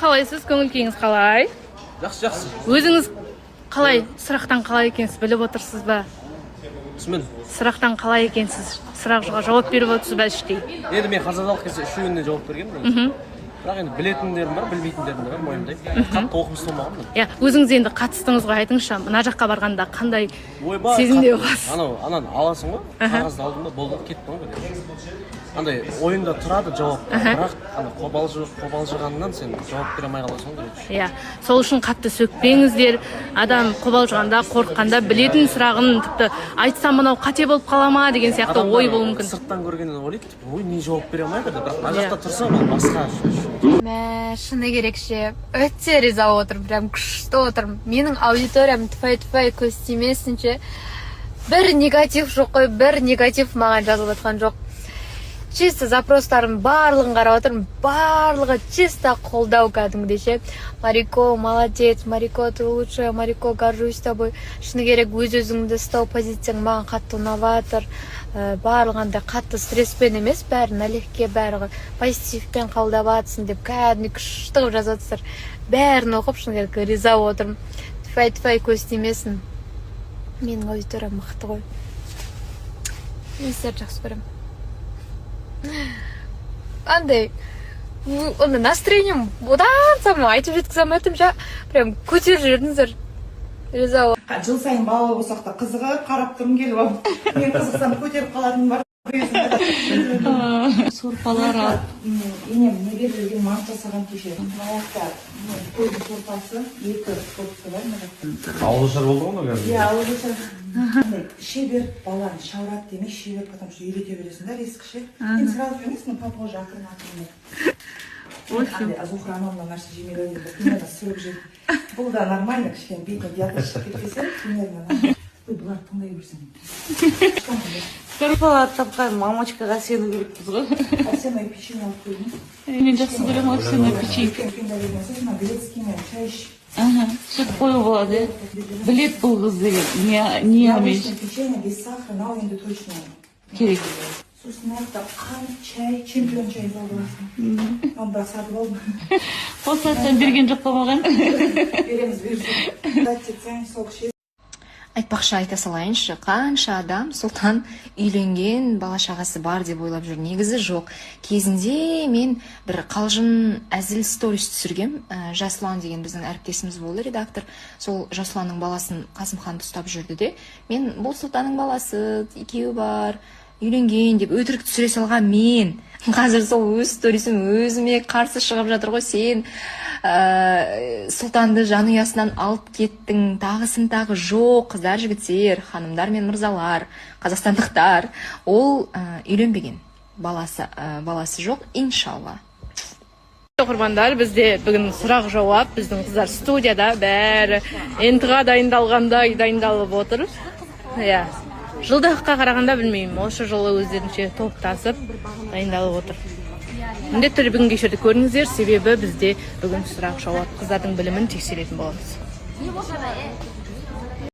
Қалайсыз, көңіл күйіңіз қалай? Жақсы, жақсы. Өзіңіз қалай, сұрақтан қалай екенсіз, біліп отырсыз ба? Түсінбедім. Сұрақтан қалай екенсіз, сұраққа жауап беріп отырсыз ба іштей? Енді мен ханзадалық кезде үшеуіне жауап бергенмін, бірақ енді білетіндерім бар, білмейтіндерім де бар, мойындаймын. Қатты оқымысты болмағанмын. Иә, өзіңіз енді қатыстыңыз ғой, айтыңызшы, мына жаққа барғанда қандай Ойбай, сезімде қатты. боласыз? Анау ананы аласың ғой, қағазды алдым да, болды, кеттім ғой. Андай ойыңда тұрады жауап, бірақ ана қобалжығаннан сен жауап бере алмай қаласың ғой, короче. Иә, сол үшін қатты сөкпеңіздер. Адам қобалжығанда, қорыққанда білетін сұрағын тіпті айтсам, мынау қате болып қала ма деген сияқты ой Адамдар болуы мүмкін. Сырттан көргеннен ойлайды, типа, ой, не жауап бере алмайды деп, бірақ мына Иә. жақта тұрса, ол басқа. Мә, шыны керек ше, өте риза болып отырмын, прям күшті отырмын. Менің аудиториям, тфәй, тфәй, көз тимесін ше, бір негатив жоқ қой, бір негатив маған жазылып жатқан жоқ. Чисто запростардың барлығын қарап отырмын, барлығы чисто қолдау кәдімгідей ше. «Марико, молодец, Марико, ты лучшая, Марико, горжусь тобой, шыны керек, өз өзіңді ұстау позицияң маған қатты ұнап жатыр. Барлығы андай қатты стресспен емес, бәрі налегке, бәрі позитивпен қабылдап жатсың» деп кәдімгідей күшті қылып жазып жатсыздар. Бәрін оқып, шыны керек, риза болып отырмын. Тфәй, тфәй, көз тимесін, менің аудиториям мықты ғой. Мен сіздерді жақсы көремін. Андай андай настроением одан сайын айтып жеткізе алмай жатырмын ше, прям көтеріп жібердіңіздер, риза. Жыл сайын балалы болсақ та, қызығып қарап тұрғым келіп алып, мен қызықсам, көтеріп қалатыным бар. Сорпалар алып. Енем не беріп жүрген, манты жасаған кеше. Мына жақта қойдың сорпасы, екі порция бар мына жақта. Ауызашар болды ғой мынау қазір. Иә, ауызашар. Андай шебер баланы шаурат демей, шебер, потому что үйрете бересің да, резко ше. Енді сразу емес, но попозже, ақырын ақырын. Андай Зухра анау мынау нәрсе жемей қойды, примерно сырып жейді. Бұл да нормально, кішкене бетіне диатез шығып кетпесе, примерно нормально. Ой, бұларды тыңдай берсең. Сорпалар тапқан мамочкаға сену керекпіз ғой. Овсяное печенье алып қойдым. Мен жақсы көремін овсяное печенье. Үлкен үлкен дәрежеден сосын мына грецкий мен шай іш. Аха, сүт қою болады, иә. Білет бұл қыз деген не не Яблочное умеешь. печенье без сахара, мынау енді точно Керек. Сосын мына жақта қант, чай, Чемпион чай салып аласың. Оны бірақ сатып алдым. Қосылатын берген жоқ па маған? Береміз, бұйырса. Дать етсең, сок ішесің. Айтпақшы, айта салайыншы, қанша адам Сұлтан үйленген, бала шағасы бар деп ойлап жүр. Негізі жоқ. Кезінде мен бір қалжың, әзіл сторис түсіргем. Жасұлан деген біздің әріптесіміз болды, редактор. Сол Жасұланның баласын, Қасымханды ұстап жүрді де, мен «бұл Сұлтанның баласы, екеуі бар, үйленген» деп өтірік түсіре салған. Мен қазір сол өз сторисім өзіме қарсы шығып жатыр ғой. «Сен Сұлтанды жанұясынан алып кеттің», тағысын тағы. Жоқ, қыздар, жігіттер, ханымдар мен мырзалар, қазақстандықтар, ол үйленбеген, баласы жоқ, иншалла. Оқырмандар, бізде бүгін сұрақ жауап. Біздің қыздар студияда бәрі ҰБТ-ға дайындалғандай дайындалып отыр. Иә, жылдыққа қарағанда, білмеймін, осы жылы өздерінше топтасып дайындалып отыр. Міндетті түрде бүгінгі эфирді көріңіздер, себебі бізде бүгін сұрақ жауап, қыздардың білімін тексеретін боламыз.